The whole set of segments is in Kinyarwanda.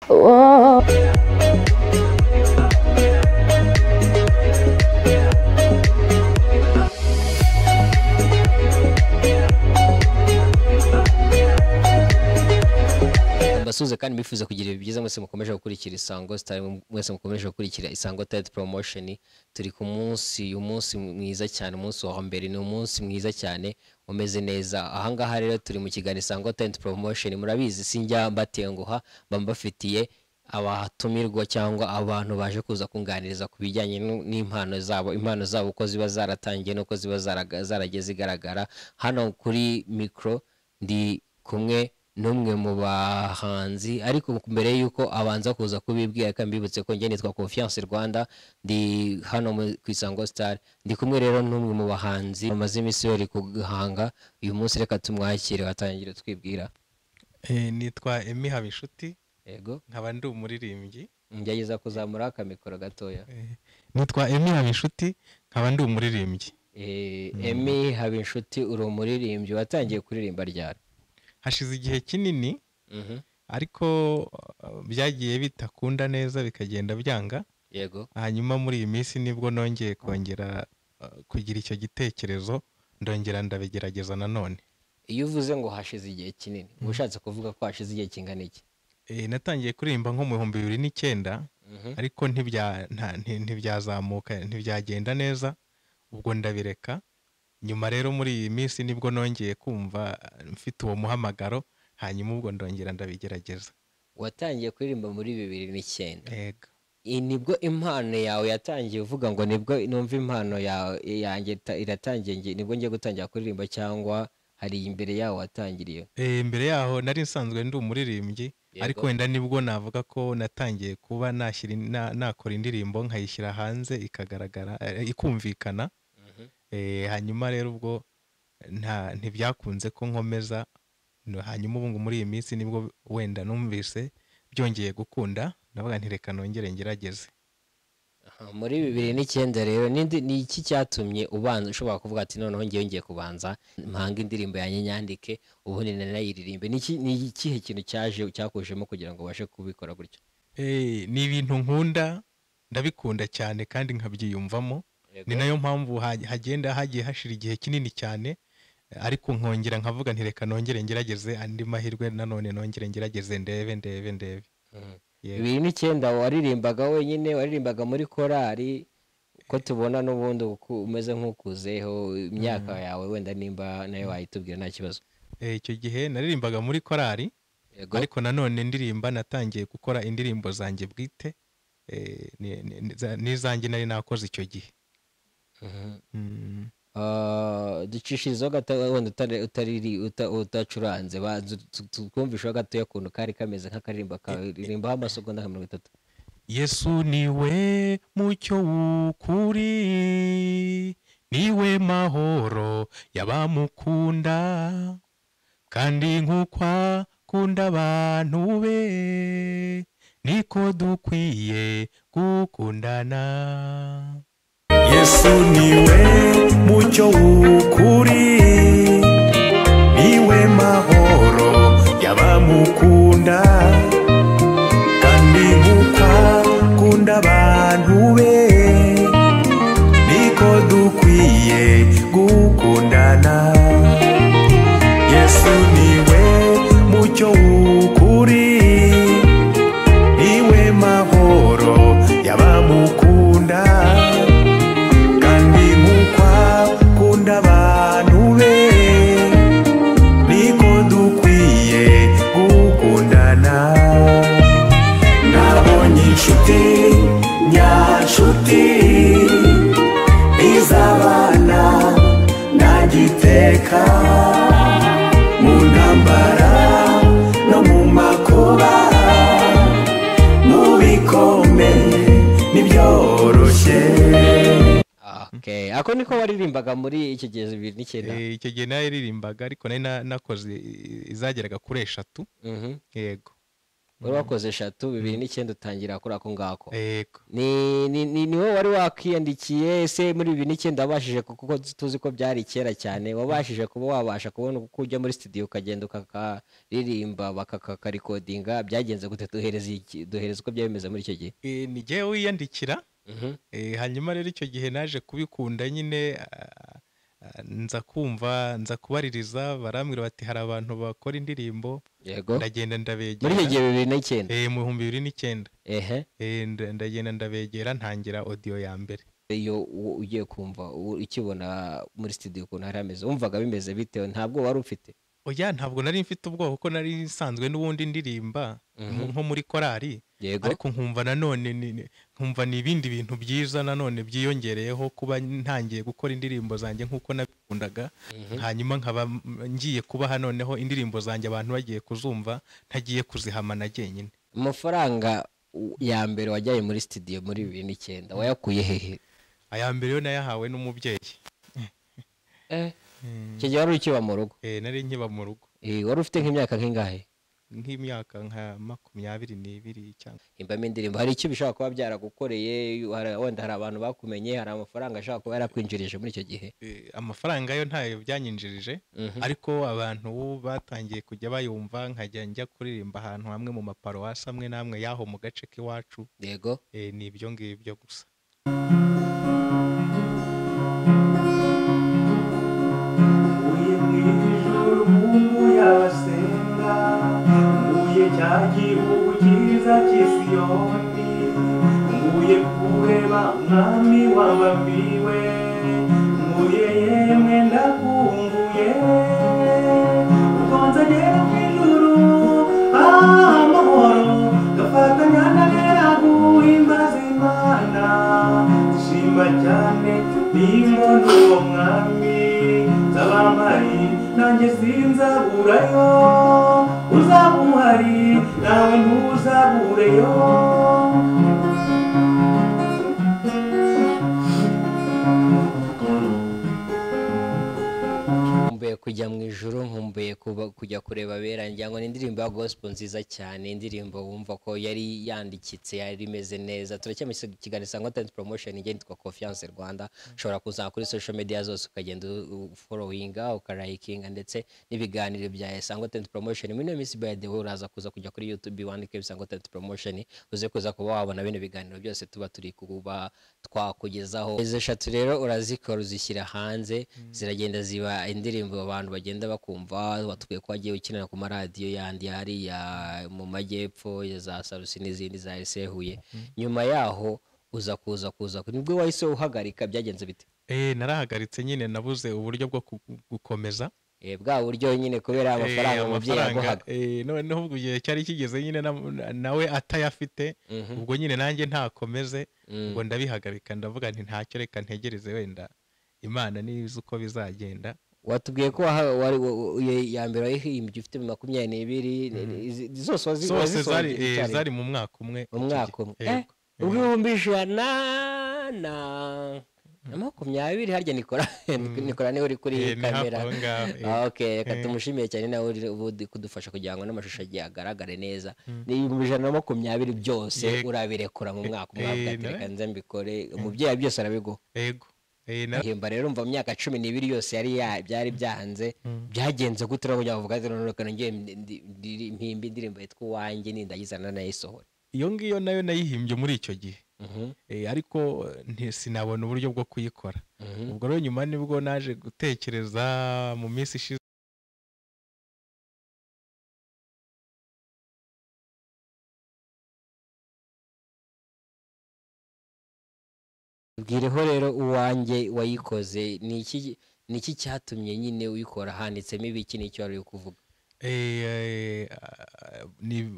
Oh. Mbasuze kandi mbifuza kugira ibihe byiza mwese mukomeje gukurikira Isango Star, mwese mukomeje gukurikira Isango Talent Promotion. Turi ku munsi, umunsi mwiza cyane, umunsi wa mbere, ni umunsi mwiza cyane umeze neza. Ahangaha rero turi mu kiganiro Isango Talent Promotion. Murabizi sinjya mbatenguha, mba mbafitiye abatumirwa cyangwa abantu baje kuza kunganiriza ku bijyanye n'impano zabo, impano zabo uko ziba zaratangiye n'uko ziba zaragiye zigaragara. Hano kuri micro ndi kumwe n'umwe mu bahanzi, ariko mbere y'uko abanza kuza kubibwira reka mbibutse ko njye nitwa Confiance Rwanda, ndi hano ku Isango Star. Ndi kumwe rero n'umwe mu bahanzi bamaze iminsi bari guhanga. Uyu munsi reka tumwakire atangire twibwira. Nitwa Emmy Habinshuti. Yego. Nkaba ndi umuririmbyi. Ngerageza kuzamura akamikoro gatoya. Nitwa Emmy Habinshuti, nkaba ndi umuririmbyi. Emmy Habinshuti, uri umuririmbyi, watangiye kuririmba ryari? Hashize igihe kinini, ariko byagiye bitakunda neza bikagenda byanga. Yego. Hanyuma muri iyi minsi nibwo nongeye kongera kugira icyo gitekerezo, ndongera ndabigerageza nanone. Iyo uvuze ngo hashize igihe kinini, uba ushatse kuvuga ko hashize igihe kingana iki? Natangiye kuririmba nko mu 2009, ariko ntibyazamuka, ntibyagenda neza, ubwo ndabireka. Nyuma rero muri iyi minsi nibwo nongeye kumva mfite uwo muhamagaro, hanyuma ubwo ndongera ndabigerageza. Watangiye kuririmba muri 2009. Yego. Nibwo impano yawe yatangiye, uvuga ngo nibwo numva impano yawe yanjye iratangiye, nibwo ngiye gutangira kuririmba, cyangwa hari imbere yaho watangiriye? Imbere yaho nari nsanzwe ndi umuririmbyi, ariko wenda nibwo navuga ko natangiye kuba nakora indirimbo nkayishyira hanze ikagaragara, ikumvikana. Hanyuma rero ubwo ntibyakunze ko nkomeza. Hanyuma ubu muri iyi minsi nibwo wenda numvise byongeye gukunda, ndavuga nti reka nongere ngerageze. Muri 2009 rero ni iki cyatumye ubanza ushobora kuvuga ati noneho ngiye kubanza mpanga indirimbo yanjye nyandike ubundi nanayiririmbe? Ni ikihe kintu cyaje cyakujemo kugira ngo ubashe kubikora gutyo? Ni ibintu nkunda, ndabikunda cyane kandi nkabyiyumvamo. Ni nayo mpamvu hagenda hagiye hashira igihe kinini cyane, ariko nkongera nkavuga nti reka nongere ngerageze andi mahirwe nanone, nongere ngerageze ndebe ndebe. 2009 waririmbaga wenyine, waririmbaga muri korali, ko tubona n'ubundi umeze nk'ukuzeho imyaka yawe, wenda nimba nayo wayitubwira nta kibazo. Icyo gihe naririmbaga muri korali, ariko nanone ndirimba natangiye gukora indirimbo zanjye bwite, n'izanjye nari nakoze icyo gihe. Ducishirizeho gato wenda utacuranze, twumvisheho gatoya ukuntu kari kameze nk'akaririmba kawe, ririmbaho amasegonda nka 30. Yesu niwe mucyo w'ukuri, niwe mahoro y'abamukunda, kandi nk'uko akunda abantu be niko dukwiye gukundana. Yesu niwe mucyo w'ukuri, niwe mahoro y'abamukunda, kandi nk'uko akunda abantu be niko dukwiye gukundana. Yesu niwe mucyo w'ukuri, niwe mahoro y'abamukunda, kandi nk'uko akunda abantu be niko dukwiye gukundana. Nabonye inshuti nyanshuti izabana nagiteka, mu ntambara no mu makuba, mu bikomeye ntibyoroshye. Okay, ako niko waririmbaga muri icyo gihe 2009? Icyo gihe naririmbaga, ariko nari nakoze izageraga kuri 3. Yego. Wari wakoze 3 2009 utangira kuri ako ngako. Yego. Ni wowe wari wakwiyandikiye ese muri 2009 wabashije, kuko tuzi ko byari kera cyane, wabashije kuba wabasha kubona uko ujya muri studio ukagenda ukakaririmba bakakarikodinga, byagenze gute? Duhereze uko byari bimeze muri icyo gihe. Ni jyewe wiyandikira. Hanyuma rero icyo gihe naje kubikunda nyine, nza kumva, nza kubaririza, barambwira bati hari abantu bakora indirimbo. Ndagenda ndabegera. Muri icyo gihe 2009? Mu 2009. Ndagenda ndabegera, ntangira audio ya mbere. Iyo ugiye kumva, ukibona muri studio ukuntu hari hameze, wumvaga bimeze bitewe, ntabwo wari ufite? Oya, ntabwo nari mfite ubwoba kuko nari nsanzwe n'ubundi ndirimba nko muri korali. Ariko nkumva nanone nkumva ni ibindi bintu byiza nanone byiyongereyeho kuba ntangiye gukora indirimbo zanjye nk'uko nabikundaga. Hanyuma nkaba ngiye kubaha noneho indirimbo zanjye abantu bagiye kuzumva, ntagiye kuzihamana jyenyine. Amafaranga ya mbere wajyaye muri studio muri 2009 wayakuye hehe? Aya mbere yo nayahawe n'umubyeyi. Icyo gihe wari ukiba mu rugo? Nari nkiba mu rugo. Wari ufite nk'imyaka nk'ingahe? Nk'imyaka nka 22 cyangwa. Himbamo indirimbo, hari icyo bishobora kuba byaragukoreye, wenda hari abantu bakumenye, hari amafaranga ashobora kuba yarakwinjirije muri icyo gihe? Amafaranga yo ntayo byanyinjirije, ariko abantu batangiye kujya bayumva, nkajya njya kuririmba ahantu hamwe mu maparuwasi amwe n'amwe y'aho mu gace k'iwacu. Ni ibyo ngibyo gusa. Nguye cya gihugu cyiza cy'Isiyoni, nguye kureba umwami wabambiwe, nguye yemwe ndakumbuye, ubwo nzagera mu ijuru amahoro, ngafatanya n'abera guhimbaza Imana, nshima cyane nimbona uwo mwami, nzaba mpari nanjye sinzaburayo, uzaba uhari nawe ntuzabureyo. Nkumbuye kujya mu ijuru, nkumbuye kujya kureba abera, ngira ngo ni indirimbo ya gospel nziza cyane, indirimbo wumva ko yari yandikitse, yari imeze neza. Turacyari mu kiganiro Isango Talent Promotion, njye nitwa Confiance Rwanda. Ushobora kuza kuri social media zose ukagenda ufollowinga, ukarayikinga, ndetse n'ibiganiro bya Isango Talent Promotion. Muri ino minsi by the way uraza kuza kujya kuri YouTube wandike Isango Talent Promotion, uze kuza kuba wabona bino biganiro byose tuba turi kuba twakugezaho. Izo 3 rero urazikora uzishyira hanze, ziragenda ziba indirimbo abantu bagenda bakumva. Watubwiye ko wagiye ukinira ku maradiyo yandi hariya mu majyepfo ya za Sarusi n'izindi za RC Huye. Nyuma yaho uza kuza nibwo wahise uhagarika, byagenze bite? Narahagaritse nyine, nabuze uburyo bwo gukomeza. Bwa buryo nyine kubera amafaranga umubyeyi yaguhaga. Noneho ubwo igihe cyari kigeze nyine nawe atayafite, ubwo nyine nanjye ntakomeze, ubwo ndabihagarika, ndavuga nti ntacyo, reka ntegereze wenda Imana nizi uko bizagenda. Watubwiye ko ya mbere wayihimbye ufite 22, zose zari mu mwaka umwe. Mu mwaka umwe. Ubwo 120,000 harya Nikora niwe uri kuri kamera. Okay, reka tumushimiye cyane nawe uri kudufasha kugira ngo n'amashusho agiye agaragare neza. Ni 120 byose urabirekura mu mwaka umwe, reka nze mbikore, umubyeyi byose arabiguha. Yego. Himba rero umva mu myaka 12 yose yari byari byanze, byagenze gute rero kugira ngo uvuge ati none reka ngiye mpimba indirimbo yitwa Uwanjye nindagizana nayisohora? Iyo ngiyo nayo nayihimbye muri icyo gihe. Ariko sinabona uburyo bwo kuyikora. Ubwo rero nyuma nibwo naje gutekereza mu minsi ishize. Bwireho rero Uwanjye wayikoze, ni iki cyatumye nyine uyikora, handitsemo ibiki, n'icyo wari uri kuvuga?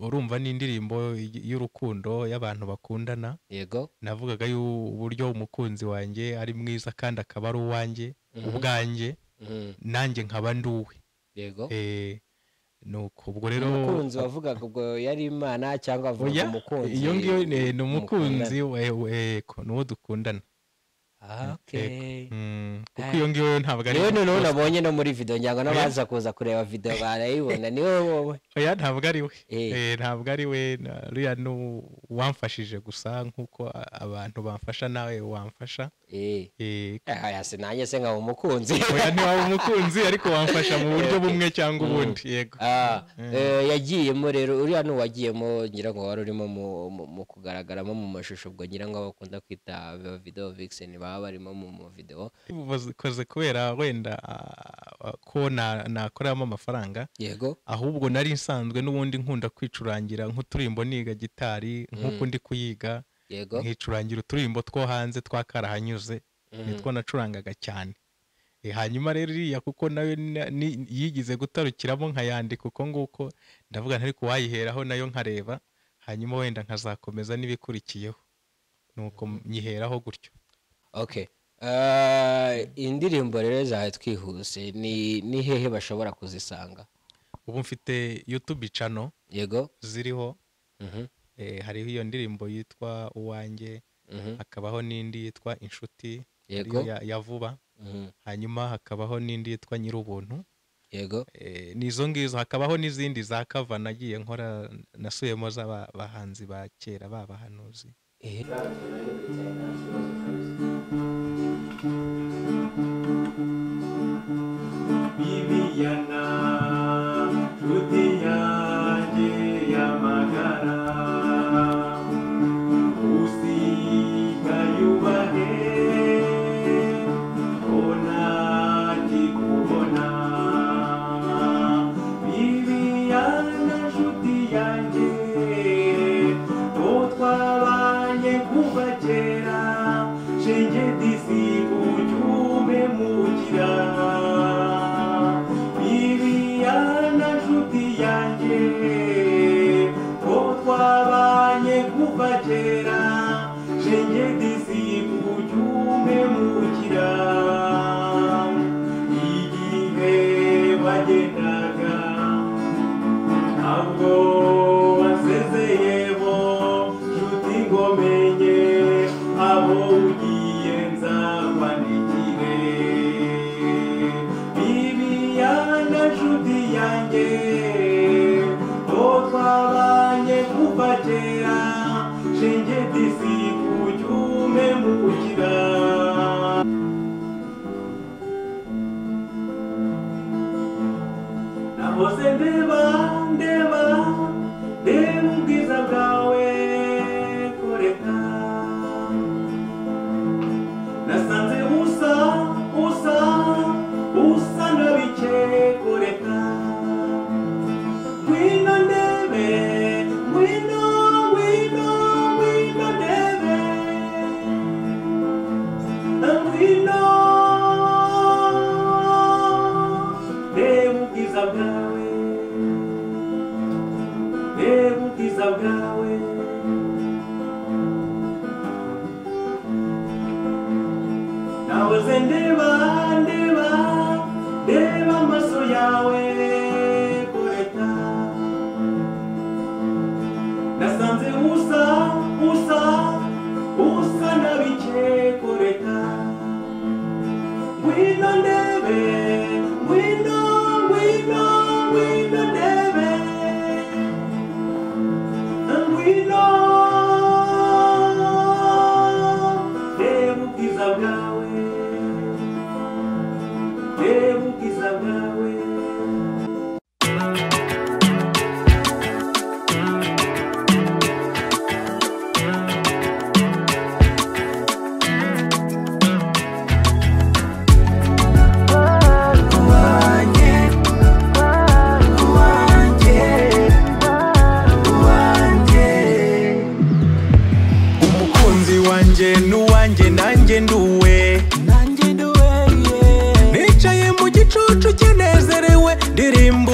Urumva ni indirimbo y'urukundo y'abantu bakundana. Yego. Navugaga uburyo umukunzi wanjye ari mwiza kandi akaba ari uwanjye ubwanjye, nanjye nkaba ndi uwe. Yego. Nuko ubwo rero umukunzi wavugaga ubwo yari Imana cyangwa avuga umukunzi? Iyo ngiyo ni umukunzi, ni uwo dukundana. Okay. Kuko iyo ngiyo ntabwo ari niwe noneho nabonye no muri video, ngira ngo n'abaza kuza kureba video barayibona, niwe wowe. Oya, ntabwo ari we. Ntabwo ari we, uriya ni uwamfashije gusa nk'uko abantu bamfasha nawe wamfasha. Aya se nanjye se nkaba umukunzi. Oya, ntiwaba umukunzi ariko wamfasha mu buryo bumwe cyangwa ubundi. Yego. Yagiyemo rero uriya ni uwagiyemo, ngira ngo wari urimo mu kugaragaramo mu mashusho, ubwo ngira ngo bakunda kwita video vixen baba barimo mu video. Koze kubera wenda ko nakoramo amafaranga. Yego. Ahubwo nari nsanzwe n'ubundi nkunda kwicurangira nk'uturimbo, niga gitari nk'uko ndi kuyiga. Yego. Nkicurangira uturimbo two hanze twakarahanyuze, nitwo nacurangaga cyane. Hanyuma rero iriya kuko nayo yigize gutarukiramo nkayandika uko nguko, ndavuga ntari kuwayiheraho nayo nkareba, hanyuma wenda nkazakomeza n'ibikurikiyeho, nuko nyiheraho gutyo. Okay. Indirimbo rero zawe twihuse ni hehe bashobora kuzisanga? Ubu mfite YouTube channel. Yego. Ziriho. Hariho iyo ndirimbo yitwa Uwanjye, hakabaho n'indi yitwa Inshuti. Yego. Ya vuba. Hanyuma hakabaho n'indi yitwa Nyirubuntu. Yego. Nizo ngizo, hakabaho n'izindi za cover nagiye nkora, nasuyemo z'abahanzi ba kera babahanuzi. Bibiyana nshuti yanjye y'amagara, usigayubahe onakikubona. Bibiyana nshuti yanjye twabanye kuva kera, shenge disi kucyume mukira. Bibiyana nshuti yanjye twabanye kuva kera, shenge disi kucyume mukira. Igihe wagendaga ntabwo wasezeyeho nshuti ngo menye abo ugiye nzakwandikire. Bibiyana nshuti yanjye twabanye kuva kera, shenge disi kucyume mukira. Nahoze ndeba ndeba ndeba ubwiza bwawe kureka, nasanze usa usa usa na bike kureka. Ngwino ndebe, ngwino ngwino ngwino ndebe, ngwino ndebe ubwiza bwawe, ndebe ubwiza bwawe. Nahoze ndeba ndeba ndeba amaso yawe kureta, nasanze usa usa usa na bike kureta. Ngwino ndebe, ngwino ngwino ngwino ndebe, ngwino ndebe ubwiza bwawe, ndebe ubwiza bwawe. Umukunzi wanjye n'uwanjye nanjye nduwe, nicaye mu gicucu kinezerewe, ndirimba.